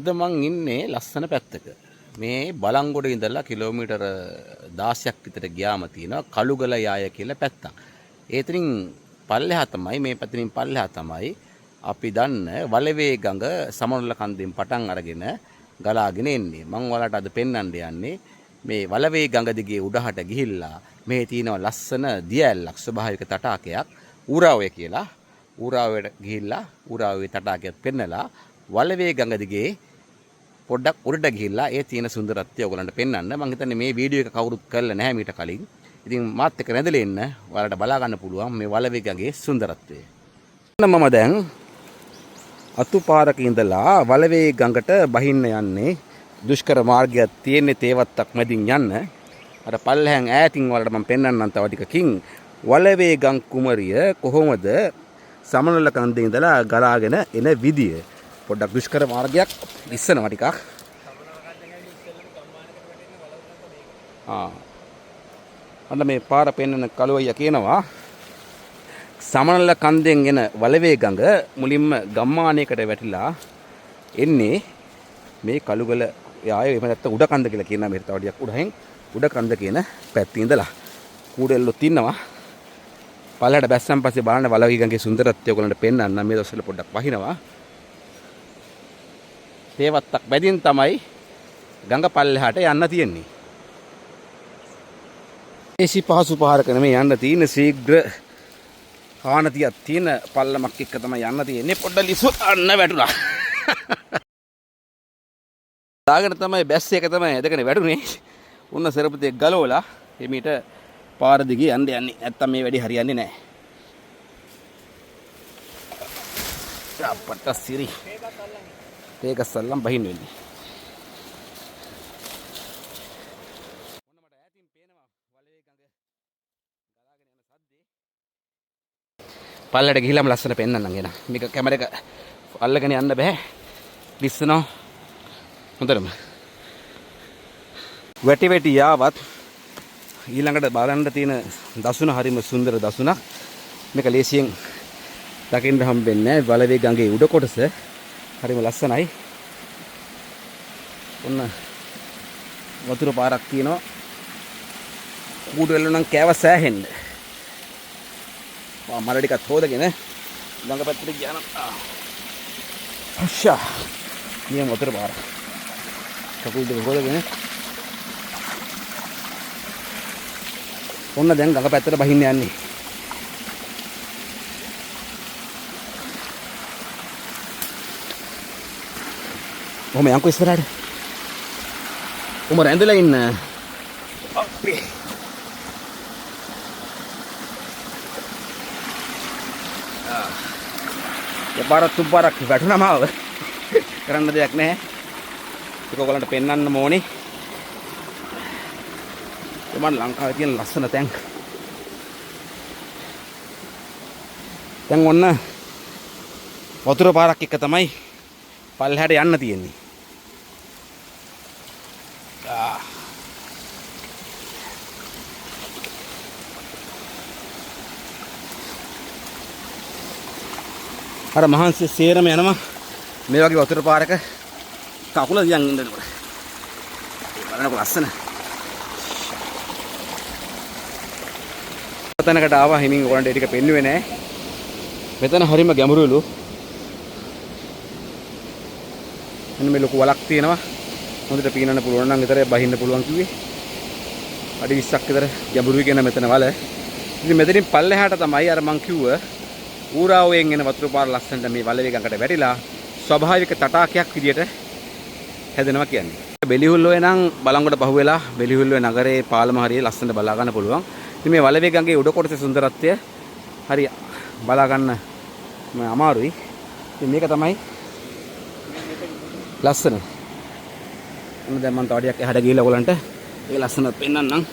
අද මං ඉන්නේ ලස්සන පැත්තක. මේ බලංගොඩ ඉඳලා කිලෝමීටර් 16ක් විතර ගියාම තියෙනවා කළුගල යාය කියලා පැත්තක්. ඒතරින් පල්ලෙහා තමයි මේ පැත්තෙන් පල්ලෙහා තමයි අපි දන්න වලවේ ගඟ සමනොල කන්දෙන් පටන් අරගෙන ගලාගෙන එන්නේ. මං ඔයාලට අද පෙන්වන්න යන්නේ මේ වලවේ ගඟ දිගේ උඩහට ගිහිල්ලා මේ තියෙනවා ලස්සන දිය ඇල්ලක් ස්වභාවික තටාකයක් ඌරාවය කියලා. ඌරාවයට ගිහිල්ලා ඌරාවේ තටාකයක් පෙන්නලා වලවේ ගඟ දිගේ පොඩ්ඩක් උඩට ගිහිල්ලා ඒ තියෙන සුන්දරත්වය ඔයගලන්ට පෙන්වන්න. මං හිතන්නේ මේ වීඩියෝ එක කවුරුත් කරලා නැහැ මීට කලින්. ඉතින් මාත් එක්ක රැඳිලා ඉන්න ඔයාලට බලා ගන්න පුළුවන් මේ වලවේ ගඟේ සුන්දරත්වය. මම දැන් අතුපාරක ඉඳලා වලවේ ගඟට බහින්න යන්නේ. දුෂ්කර මාර්ගයක් තියෙන්නේ තේවත්තක් මැදින් යන්න. අර පල්ලෙහාන් ඈතින් ඔයාලට මම පෙන්වන්නම් තව ටිකකින් වලවේ ගම් කුමරිය කොහොමද සමනොල කන්දේ ඉඳලා ගලාගෙන එන විදිය. පොඩ්ඩක් දුෂ්කර මාර්ගයක් ඉස්සනවා ටිකක්. අන්න මේ පාර පෙන්වන කළු අයියා කියනවා සමනල කන්දෙන් එන වලවේ ගඟ මුලින්ම ගම්මානයකට වැටිලා එන්නේ මේ කළුගල යාය එහෙම නැත්නම් උඩ කන්ද කියලා කියනවා. මේ තව ටිකක් උඩහින් උඩ කන්ද කියන පැත්තේ ඉඳලා කූඩෙල්ලොත් ඉන්නවා. පල්ලයට බැස්සන් පස්සේ බලන්න වලවේ ගඟේ සුන්දරත්වය ඔයගොල්ලන්ට පෙන්වන්න. මේ දවස්වල පොඩ්ඩක් වහිනවා. තේවත්තක් මැදින් තමයි ගඟ පල්ලෙහාට යන්න තියෙන්නේ. ඒසි පහසු පාරක නෙමෙයි යන්න තියෙන ශීඝ්‍ර කානතියක් තියෙන පල්ලමක් එක්ක තමයි යන්න තියෙන්නේ. පොඩ්ඩක් ලිසු අන්න වැටුණා. දාගෙන තමයි බැස් එක තමයි ඇදගෙන වැටුනේ. උන්න සෙරපුතේ ගලවලා එමීට පාර දිගේ යන්න යන්නේ. නැත්තම් මේ වැඩි හරියන්නේ නැහැ. අපට සිරි. ඒක සල්ලම් බහින්න වෙන්නේ. පල්ලට ගිහිල්ලාම ලස්සන පෙන්නන්නම් එන. මේක කැමරා එක අල්ලගෙන යන්න බෑ. ලිස්සනවා හොඳටම. වැටි වැටි යාවත් ඊළඟට බලන්න තියෙන දසුන හරිම සුන්දර දසුනක්. මේක ලේසියෙන් දකින්න හම්බෙන්නේ නෑ. වලවේ ගඟේ උඩ කොටස හරිම ලස්සනයි. ඔන්න වතුර පාරක් තියෙනවා. කූඩු වෙල නම් කෑව සෑහෙන්න. මල ටිකක් හොදගෙන ගඟ පැත්තට ගියා නම් අෂා නියම වතුර පාරක්. කකුල් දෙක හොදගෙන ඔන්න දැන් ගඟ පැත්තට බහින්න යන්නේ. ඔහොම යන්කෝ ඉස්සරහට. ඔහොම රැඳිලා ඉන්න. අපේ දෙපාරක් තුන් පාරක් වැටුණාම ආව. කරන්න දෙයක් නැහැ. ඒක ඔයගලන්ට පෙන්වන්න ඕනේ. ඒ මන් ලංකාවේ තියෙන ලස්සන තැන්. දැන් ඔන්න වතුර පාරක් එක්ක තමයි පල්ලෙහාට යන්න තියෙන්නේ. අර මහන්සිය සේරම යනවා මේ වගේ වතුර පාරක කකුල දියන් ඉන්න එනකොට. බලන්නකො ලස්සන. තැනකට ආවා හිමින් ඔයගොල්ලන්ට ඒ ටික පෙන්නුවේ නෑ. මෙතන හරිම ගැඹුරුලු. මෙන්න මේ ලොකු වලක් තියෙනවා. හොඳට පීනන්න පුළුවන් නම් විතරයි බහින්න පුළුවන් කිව්වේ. අඩි 20ක් විතර ගැඹුරුයි කියන මෙතන වල. ඉතින් මෙතනින් පල්ලෙහාට තමයි අර මං කිව්ව ඌරාවෙන් එන වතුර පාර ලස්සනට මේ වලවේ ගඟට වැටිලා ස්වභාවික තටාකයක් විදියට හැදෙනවා කියන්නේ. බෙලිහුල්ලෝවේ නම් බලංගොඩ පහුවෙලා බෙලිහුල්ලෝවේ නගරේ පාලම හරිය ලස්සනට බලා ගන්න පුළුවන්. ඉතින් මේ වලවේ ගඟේ උඩ කොටසේ සුන්දරත්වය හරි බලා ගන්න අමාරුයි. ඉතින් මේක තමයි ලස්සන. ඔන්න දැන් මම තව ටිකක් එහාට ගිහලා ඔයගලන්ට ඒ ලස්සනත් පෙන්නන්නම්.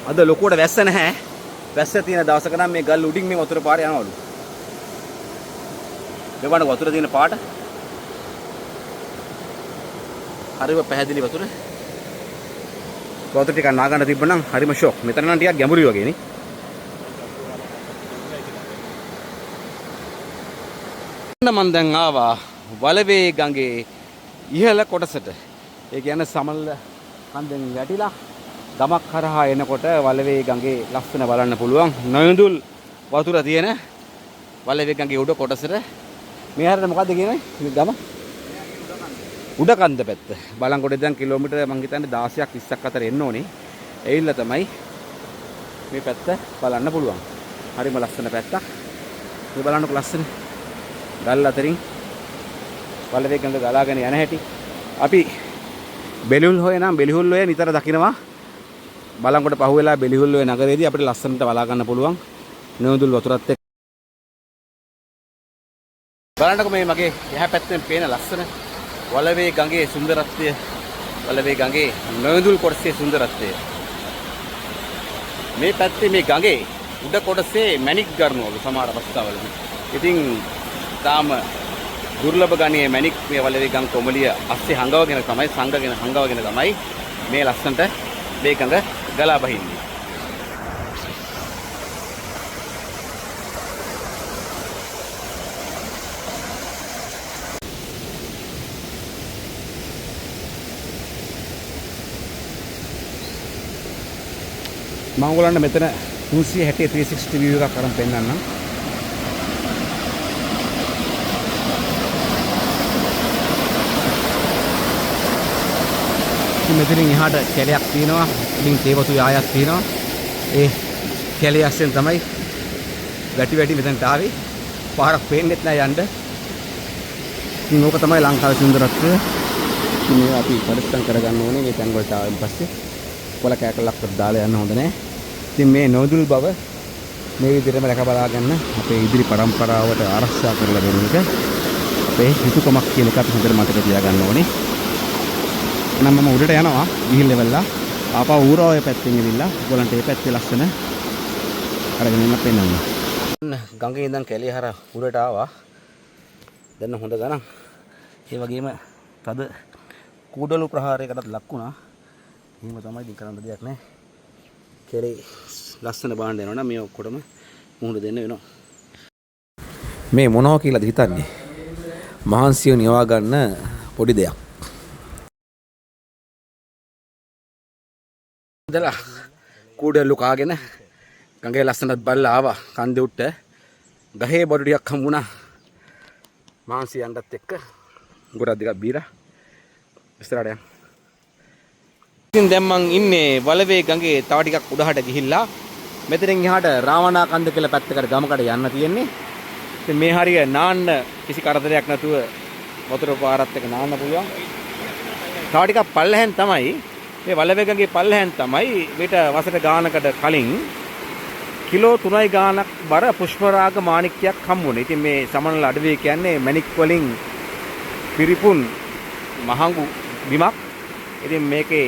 අද ලොකුවට වැස්ස නැහැ. වැස්ස තියෙන දවසක නම් මේ ගල් උඩින් මේ වතුර පාර යනවලු. මේ බලන්න වතුර තියෙන පාට. හරිම පැහැදිලි වතුර. වතුර ටිකක් නා ගන්න තිබ්බනම් හරිම ෂොක්. මෙතන නම් ටිකක් ගැඹුරුයි වගේ නේ. මං දැන් ආවා වලවේ ගඟේ ඉහළ කොටසට. ඒ කියන්නේ සමනල කන්දෙන් වැටිලා ගමක් හරහා එනකොට වලවේ ගඟේ ලස්සන බලන්න පුළුවන්. නොයඳුල් වතුර තියෙන වලවේ ගඟේ උඩ කොටසට. මේ හරියට මොකද්ද කියන්නේ මේ ගම? උඩකන්ද පැත්ත. බලංගොඩ ඉඳන් කිලෝමීටර් මං හිතන්නේ 16ක් 20ක් අතර එන්න ඕනේ. ඇවිල්ලා තමයි මේ පැත්ත බලන්න පුළුවන්. හරිම ලස්සන පැත්තක්. මේ බලන්නකො ලස්සන. ගල් අතරින් වලවේ ගඟ ගලාගෙන යන හැටි. අපි බෙලිහුල් හොය නම් බෙලිහුල් ඔය නිතර දකිනවා. බලංගොඩ පහුවෙලා බෙලිහුල් ඔය නගරයේදී අපිට ලස්සනට බලා ගන්න පුළුවන්. නොයඳුල් වතුරත් එක්ක. බලන්නකො මේ මගේ එහා පැත්තෙන් පේන ලස්සන වලවේ ගඟේ සුන්දරත්වය, වලවේ ගඟේ නොයඳුල් කොටසේ සුන්දරත්වය. මේ පැත්තේ මේ ගඟේ උඩ කොටසේ මැණික් ගන්නවලු සමහර අවස්ථාවලදී. ඉතින් තාම දුර්ලභ ගණයේ මැණික් මේ වලවේ ගඟ කොමලිය අස්සේ හංගවගෙන තමයි සංගගෙන හංගවගෙන තමයි මේ ලස්සනට මේ ගඟ ගලා බහින්නේ. මම ඔයගොල්ලන්ට මෙතන 360 360 view එකක් අරන් පෙන්නන්නම්. ඉතින් මෙතනින් එහාට කැලයක් තියෙනවා. ඉතින් තේවතු යායක් තියෙනවා. ඒ කැලේ අස්සෙන් තමයි වැටි වැටි මෙතනට ආවේ. පාරක් පේන්නෙත් නෑ යන්න. ඉතින් ඕක තමයි ලංකාවේ සුන්දරත්වය. ඉතින් මේවා අපි පරිස්සම් කරගන්න ඕනේ මේ තැන් වලට ආවෙන් පස්සේ. කොළ කෑකලක්වත් දාලා යන්න හොඳ නෑ. ඉතින් මේ නොදුල් බව මේ විදිහටම රැක බලා ගන්න අපේ ඉදිරි පරම්පරාවට ආරක්ෂා කරලා දෙන එක අපේ යුතුයකමක් කියන එක අපි හොඳට මතක තියාගන්න ඕනේ. එහෙනම් මම උඩට යනවා ගිහින් ලෙවල්ලා ආපහු ඌරාවේ පැත්තෙන් ඇවිල්ලා ඔයගොල්ලන්ට මේ පැත්තේ ලස්සන අරගෙන එන්න පෙන්නන්න. ගඟේ ඉඳන් කැලේ හරහා උඩට ආවා. දැන් හොඳ ගණන්. ඒ වගේම තද කූඩලු ප්‍රහාරයකටත් ලක් වුණා. එහෙම තමයි ඉතින් කරන්න දෙයක් නෑ. කැලේ ලස්සන බාන්න යනවා නම් මේ ඔක්කොටම මුහුණ දෙන්න වෙනවා. මේ මොනවා කියලාද හිතන්නේ? මහන්සිය නිවා ගන්න පොඩි දෙයක්. ඉඳලා කූඩලු කාගෙන ගඟේ ලස්සනත් බලලා ආවා. කන්දේ උඩට ගහේ බඩු ටිකක් හම්බුණා. මහන්සි යන්නත් එක්ක ගොඩක් දෙකක් බීලා ඉස්සරහට යන්න. ඉතින් දැන් මං ඉන්නේ වලවේ ගඟේ තව ටිකක් උඩහට ගිහිල්ලා මෙතනින් එහාට රාවණා කන්ද කියලා පැත්තකට ගමකට යන්න තියෙන්නේ. ඉතින් මේ හරිය නාන්න කිසි කරදරයක් නැතුව වතුර පාරත් එක්ක නාන්න පුළුවන්. තව ටිකක් පල්ලෙහෙන් තමයි මේ වලවේ ගඟේ පල්ලෙහෙන් තමයි මීට වසර ගානකට කලින් කිලෝ 3යි ගානක් බර පුෂ්පරාග මාණික්කයක් හම්බුනේ. ඉතින් මේ සමනල අඩවිය කියන්නේ මැණික් වලින් පිරිපුන් මහඟු බිමක්. ඉතින් මේකේ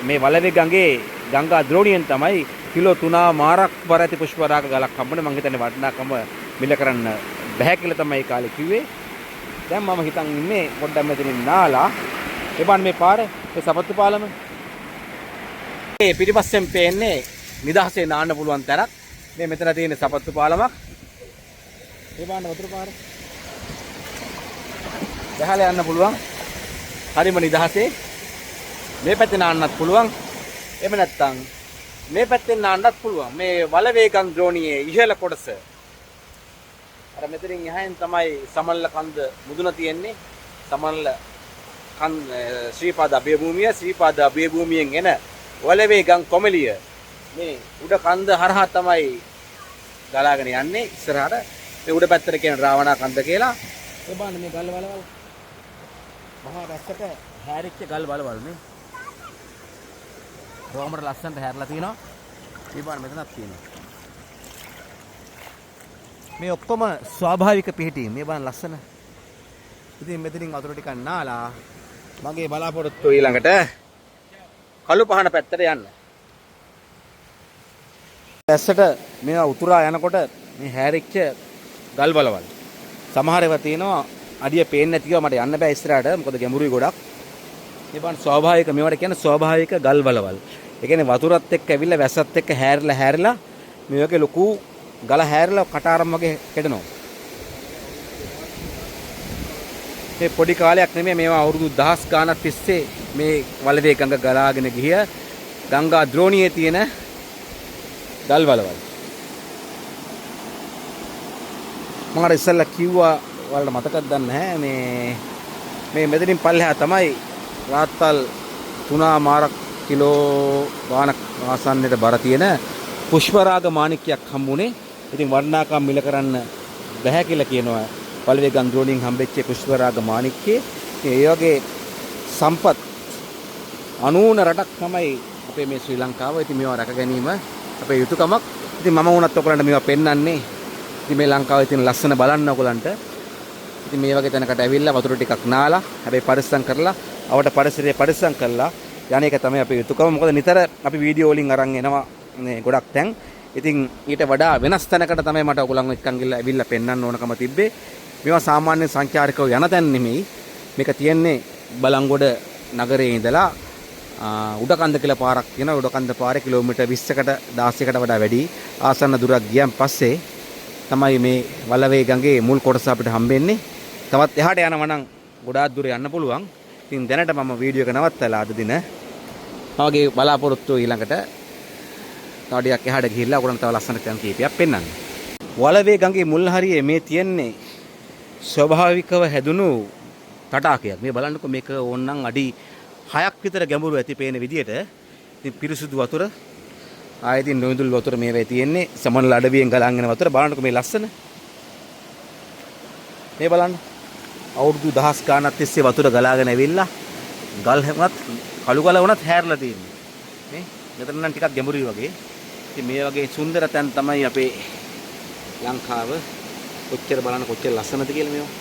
මේ වලවේ ගඟේ ගංගා ද්‍රෝණියෙන් තමයි කිලෝ 3.5ක් බර ඇති පුෂ්පරාග ගලක් හම්බුනේ. මං හිතන්නේ වටිනාකම මිල කරන්න බැහැ කියලා තමයි ඒ කාලේ කිව්වේ. දැන් මම හිතන් ඉන්නේ පොඩ්ඩක් මෙතනින් නාලා ඒ බලන්න මේ පාර, මේ සපත්තු පාලම. මේ පිටිපස්සෙන් පේන්නේ නිදහසේ නාන්න පුළුවන් තැනක්. මේ මෙතන තියෙන සපත්තු පාලමක්. ඒ බලන්න වතුර පාර. බහලා යන්න පුළුවන්. හරිම නිදහසේ. මේ පැත්තේ නාන්නත් පුළුවන්. එහෙම නැත්නම් මේ පැත්තෙන් නාන්නත් පුළුවන්. මේ වලවේ ගම් ද්‍රෝණියේ ඉහළ කොටස. අර මෙතනින් එහායින් තමයි සමනල කන්ද මුදුන තියෙන්නේ. සමනල කන් ශ්‍රීපාද අභයභූමිය, ශ්‍රීපාද අභයභූමියෙන් එන වලවේ ගම් කොමලිය මේ උඩ කන්ද හරහා තමයි ගලාගෙන යන්නේ ඉස්සරහට. මේ උඩ පැත්තට කියන රාවණා කන්ද කියලා. ඒ බලන්න මේ ගල් වලවල්. මහා වැස්සට හැරිච්ච ගල් වලවල් මේ. රෝමර ලස්සනට හැරලා තිනවා. මේ බලන්න මෙතනක් තියෙනවා. මේ ඔක්කොම ස්වාභාවික පිහිටීම්. මේ බලන්න ලස්සන. ඉතින් මෙතනින් වතුර ටිකක් නාලා මගේ බලාපොරොත්තුව ඊළඟට කළු පහන පැත්තට යන්න. වැස්සට මේවා උතුරා යනකොට මේ හැරිච්ච ගල් වලවල්. සමහර ඒවා තියෙනවා අඩිය පේන්නේ නැතිව මට යන්න බෑ ඉස්සරහට. මොකද ගැඹුරුයි ගොඩක්. මේ බලන්න ස්වාභාවික, මේවට කියන්නේ ස්වාභාවික ගල් වලවල්. ඒ කියන්නේ වතුරත් එක්ක ඇවිල්ලා වැස්සත් එක්ක හැරිලා හැරිලා මේ වගේ ලොකු ගල හැරිලා කටාරම් වගේ කෙටෙනවා. මේ පොඩි කාලයක් නෙමෙයි, මේවා අවුරුදු දහස් ගාණක් තිස්සේ මේ වලවේ ගඟ ගලාගෙන ගිය ගංගා ද්‍රෝණියේ තියෙන ගල් වලවල්. මම අර ඉස්සෙල්ලා කිව්වා, ඔයාලට මතකද දන්නේ නැහැ, මේ මේ මෙතනින් පල්ලෙහා තමයි රාත්තල් 3.5 කිලෝ ගාණක් ආසන්නයට බර තියෙන පුෂ්පරාග මාණික්කයක් හම්බුනේ. ඉතින් වටිනාකම් මිල කරන්න බැහැ කියලා කියනවා වලවේ ගං ද්‍රෝණියෙන් හම්බෙච්ච පුෂ්පරාග මාණික්කේ. ඉතින් ඒ වගේ සම්පත් අනූන රටක් තමයි අපේ මේ ශ්‍රී ලංකාව. ඉතින් මේවා රැක ගැනීම අපේ යුතුයකමක්. ඉතින් මම වුණත් ඔයගොල්ලන්ට මේවා පෙන්වන්නේ. ඉතින් මේ ලංකාවේ තියෙන ලස්සන බලන්න ඔයගොල්ලන්ට. ඉතින් මේ වගේ තැනකට ඇවිල්ලා වතුර ටිකක් නාලා, හැබැයි පරිස්සම් කරලා, අවට පරිසරය පරිස්සම් කරලා යන එක තමයි අපේ යුතුයකම. මොකද නිතර අපි වීඩියෝ වලින් අරන් එනවා මේ ගොඩක් තැන්. ඉතින් ඊට වඩා වෙනස් තැනකට තමයි මට ඔයගොල්ලන්ව එක්කන් ගිහලා ඇවිල්ලා පෙන්වන්න ඕනකම තිබ්බේ. මේවා සාමාන්‍ය සංචාරකව යන තැන් නෙමෙයි. මේක තියෙන්නේ බලංගොඩ නගරයේ ඉඳලා උඩකන්ද කියලා පාරක් තියෙනවා. උඩකන්ද පාරේ කිලෝමීටර් 20කට 16කට වඩා වැඩි ආසන්න දුරක් ගියන් පස්සේ තමයි මේ වලවේ ගඟේ මුල් කොටස අපිට හම්බෙන්නේ. තවත් එහාට යනවා නම් ගොඩාක් දුර යන්න පුළුවන්. ඉතින් දැනට මම වීඩියෝ එක නවත්තලා අද දින මගේ බලාපොරොත්තුව ඊළඟට තව ටිකක් එහාට ගිහිල්ලා ඔයගොල්ලන්ට තව ලස්සන තැන් කීපයක් පෙන්වන්න. වලවේ ගඟේ මුල් හරියේ මේ තියෙන්නේ ස්වභාවිකව හැදුණු තටාකයක්. මේ බලන්නකෝ, මේක ඕනනම් අඩි 6ක් විතර ගැඹුරු ඇති පේන විදියට. ඉතින් පිරිසුදු වතුර, ආයෙ ඉතින් නොඉඳුල් වතුර මේවැ තියෙන්නේ. සමනල අඩවියෙන් ගලාගෙන එන වතුර. බලන්නකෝ මේ ලස්සන. මේ බලන්න. අවුරුදු දහස් ගාණක් තිස්සේ වතුර ගලාගෙන ඇවිල්ලා ගල් හැමුණත් කළු ගල වුණත් හැරලා තියෙන්නේ. මේ මෙතන නම් ටිකක් ගැඹුරුයි වගේ. ඉතින් මේ වගේ සුන්දර තැන් තමයි අපේ ලංකාව. කොච්චර බලන්න කොච්චර ලස්සනද කියලා මේවා.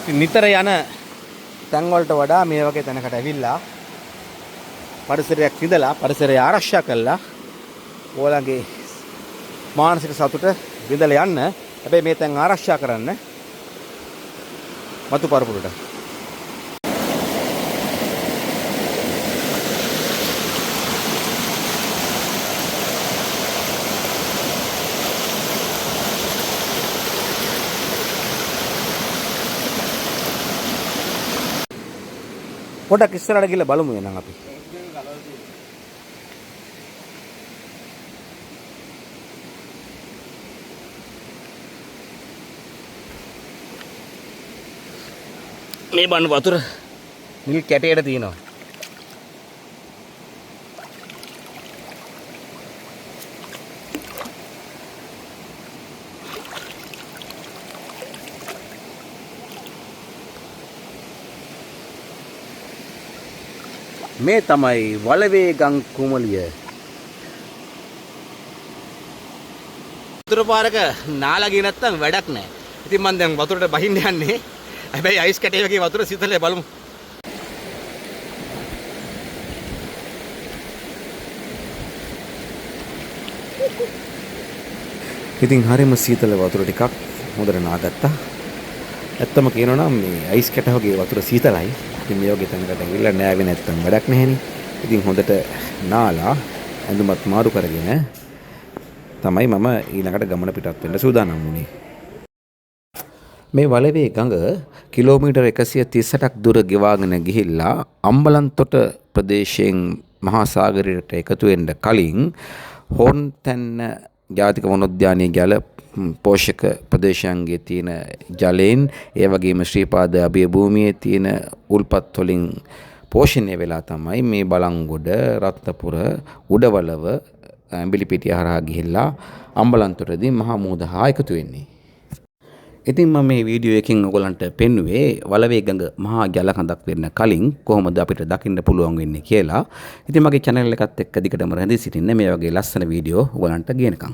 ඉතින් නිතර යන තැන් වලට වඩා මේ වගේ තැනකට ඇවිල්ලා පරිසරයක් විඳලා පරිසරය ආරක්ෂා කරලා ඔයාලගේ මානසික සතුට විඳලා යන්න. හැබැයි මේ තැන් ආරක්ෂා කරන්න මතු පරපුරට. පොඩක් ඉස්සරහට ගිහලා බලමු එහෙනම් අපි. මේ බලන්න වතුර නිල් කැටයට තියෙනවා. මේ තමයි වලවේ ගම් කුමලිය. වතුර පාරක නාලා ගියේ නැත්තම් වැඩක් නෑ. ඉතින් මං දැන් වතුරට බහින්න යන්නේ. හැබැයි අයිස් කැටේ වගේ වතුර සීතලේ බලමු. ඉතින් හරිම සීතල වතුර ටිකක් හොඳට නාගත්තා. ඇත්තම කියනවා නම් මේ අයිස් කැට වගේ වතුර සීතලයි. ඉතින් මේ වගේ තැනකට ඇවිල්ලා නෑවේ නැත්තම් වැඩක් නැහැනේ. ඉතින් හොඳට නාලා ඇඳුමත් මාරු කරගෙන තමයි මම ඊළඟට ගමන පිටත් වෙන්න සූදානම් වුණේ. මේ වලවේ ගඟ කිලෝමීටර් 138ක් දුර ගෙවාගෙන ගිහිල්ලා අම්බලන්තොට ප්‍රදේශයෙන් මහා සාගරයට එකතු වෙන්න කලින් හොන්තැන්න ජාතික වනෝද්‍යානයේ ජල පෝෂක ප්‍රදේශයන්ගේ තියෙන ජලයෙන්, ඒ වගේම ශ්‍රීපාද අභය භූමියේ තියෙන උල්පත් වලින් පෝෂණය වෙලා තමයි මේ බලංගොඩ, රත්නපුර, උඩවලව, ඇඹිලිපිටිය හරහා ගිහිල්ලා අම්බලන්තොටදී මහා මුහුද හා එකතු වෙන්නේ. ඉතින් මම මේ වීඩියෝ එකෙන් ඔයගොල්ලන්ට පෙන්නුවේ වලවේ ගඟ මහා ජල කඳක් වෙන්න කලින් කොහොමද අපිට දකින්න පුළුවන් වෙන්නේ කියලා. ඉතින් මගේ channel එකත් එක්ක දිගටම රැඳී සිටින්න මේ වගේ ලස්සන වීඩියෝ ඔයගොල්ලන්ට ගේනකම්.